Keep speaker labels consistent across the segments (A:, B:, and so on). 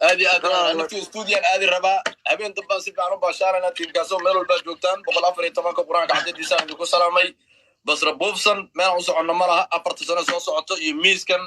A: Aad iyo aad anigtu stuudiyan aadi rabaa. Habeen dambaan si fiican u baashaarana. Tiimkaasoo meel walbaa joogtaan, 114-ka Qur-aanka cadadiisaan idinku salaamay. Basra Buufsan meelaan u soconno ma laha. 4ta sano soo socoto iyo miiskan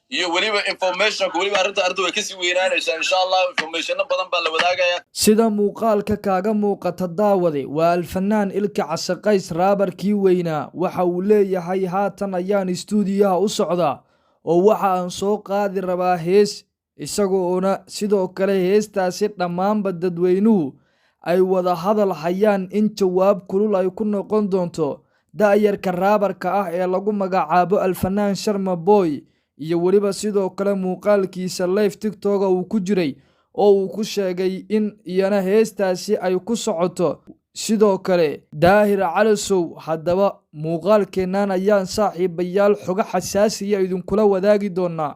A: iyo weliba informationka, weliba arrinta way kasii weynaanaysaa, insha Allah. Informationo badan baa la wadaagaya.
B: Sida muuqaalka kaaga muuqata, daawade, waa Alfanaan Ilka Casaqays, rapperkii weynaa. Waxa uu leeyahay: "Haatan ayaan istuudiyaha u socdaa oo waxa aan soo qaadi rabaa hees," isagoona sidoo kale heestaasi dhammaanba dadweynuhu ay wada hadal hayaan in jawaab kulul ay ku noqon doonto da'yarka rapperka ah ee lagu magacaabo Alfanaan Sharma Boy, iyo weliba sidoo kale muuqaalkiisa live TikToka uu ku jiray oo uu ku sheegay in iyana heestaasi ay ku socoto sidoo kale Daahir Calasow. Haddaba muuqaalkeennan ayaan, saaxiibayaal, xogo xasaasiya idinkula wadaagi doonaa.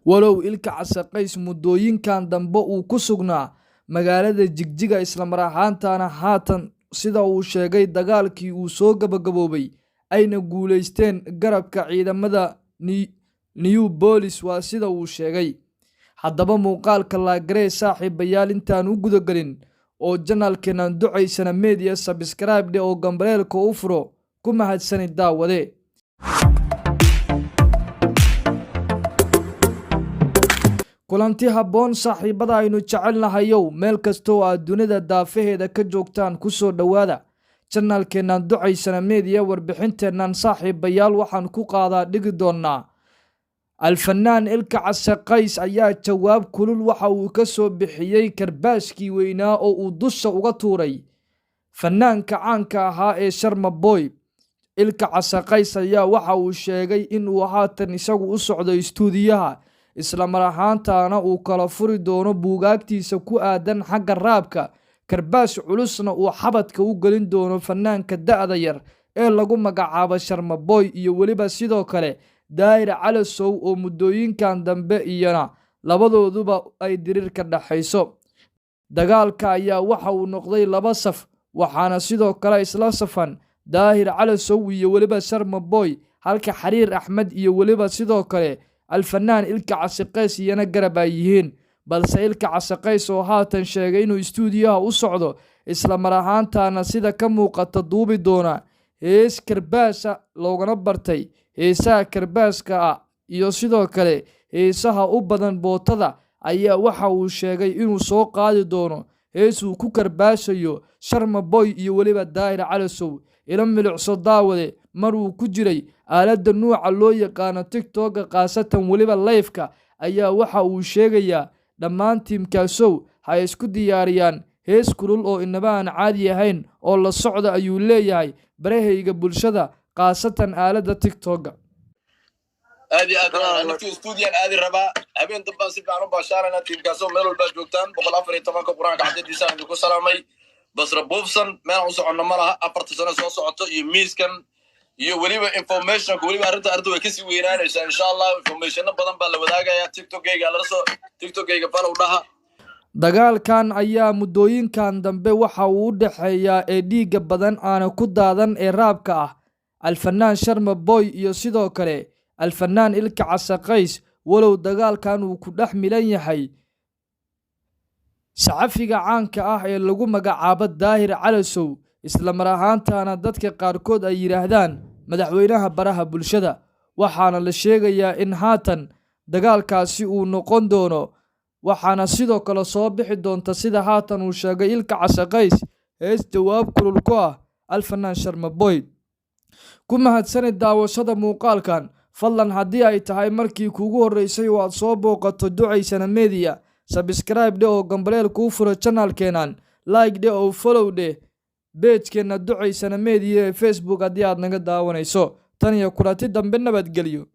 B: Walow Ilka Casaqays muddooyinkan dambe uu ku sugnaa magaalada Jigjiga, islamar ahaantana haatan sida uu sheegay dagaalkii uu soo gabagaboobay, ayna guulaysteen garabka ciidamada New Bolis, waa sida uu sheegay. Haddaba muuqaalka like garee, saaxiibayaal, intaan u gudagelin oo channelkeenan Ducaysana Media subscribe dhe oo gambaleelka u furo. Ku mahadsani, daawade. Kulanti habboon, saaxiibada aynu jecelnahayow, meel kastoo aad dunida daafaheeda ka joogtaan, ku soo dhowaada channelkeennan Ducaysana Media. Warbixinteennan, saaxiibayaal, waxaan ku qaadaa dhigi doonaa: Alfanaan Ilka Casaqays ayaa jawaab kulul waxa uu ka soo bixiyey karbaashkii weynaa oo uu dusha uga tuuray fanaanka caanka ahaa ee Sharma Boy. Ilka Casaqays ayaa waxa uu sheegay inuu haatan isagu u socdo istuudiyaha, islamar ahaantaana uu kala furi doono buugaagtiisa ku aadan xagga rapka, karbaash culusna uu xabadka u gelin doono fanaanka da'da yar ee lagu magacaabo Sharma Boy, iyo weliba sidoo kale Daahir Calasow oo muddooyinkan dambe iyana labadooduba ay diriir ka dhaxayso. Dagaalka ayaa waxa uu noqday laba saf, waxaana sidoo kale isla safan Daahir Calasow iyo weliba Sharma Boy, halka Xariir Axmed iyo weliba sidoo kale Alfanaan Ilka Casiqays iyana garab ay yihiin. Balse Ilka Casaqays oo haatan sheegay inuu istuudiyaha u socdo, isla mar ahaantaana sida ka muuqata duubi doona hees karbaasha loogana bartay heesaha karbaaska ah iyo sidoo kale heesaha u badan bootada, ayaa waxa uu sheegay inuu soo qaadi doono hees uu ku karbaashayo Sharma Boy iyo weliba Daahir Calasow. Ila milicso, daawade, mar uu ku jiray aaladda nuuca loo yaqaano TikToka, khaasatan weliba liveka, ayaa waxa uu sheegayaa dhammaan tiimkaasow ha isku diyaariyaan hees kulul oo inaba aan caadi ahayn oo la socda, ayuu leeyahay, barahayga bulshada, khaasatan aaladda TikToka.
A: Aad iyo aad anigtu stuudiyan aadi rabaa. Habeen dambaan si fiican u baashaarana. Tiimkaasoo meel walbaa joogtaan, 114-ka Qur-aanka cadadiisaan idinku salaamay. Basra Buufsan meelaan u soconno ma laha. 4ta sano soo socoto iyo miiskan iyo weliba informationka, weliba arrinta way kasii weynaanaysaa, insha Allah. Informationo badan baa la wadaagaya. TikTokayga lala soo, TikTokayga follow dhaha.
B: Dagaalkan ayaa muddooyinkan dambe waxa uu u dhexeeyaa ee dhiigga badan aana ku daadan ee rapka ah Alfanaan Sharma Boy iyo sidoo kale Alfanaan Ilka Casaqays, walow dagaalkan uu ku dhex milan yahay saxafiga caanka ah ee lagu magacaabo Daahir Calasow, isla mar ahaantaana dadka qaarkood ay yidhaahdaan madaxweynaha baraha bulshada. Waxaana la sheegayaa in haatan dagaalkaasi uu noqon doono, waxaana sidoo kale soo bixi doonta, sida haatan uu sheegay Ilka Casaqays, hees jawaab kulul ku ah Alfanaan Sharma Boy. Ku mahadsanid daawashada muuqaalkan. Fadlan, haddii ay tahay markii kuugu horreysay oo aad soo booqato Ducaysana Media, subscribe dheh oo gambaleel kuu furo channelkeenan, like dheh oo follow dheh pagekeenna Ducaysana Media ee Facebook haddii aad naga daawanayso. Tan iyo kulanti dambe, nabadgelyo.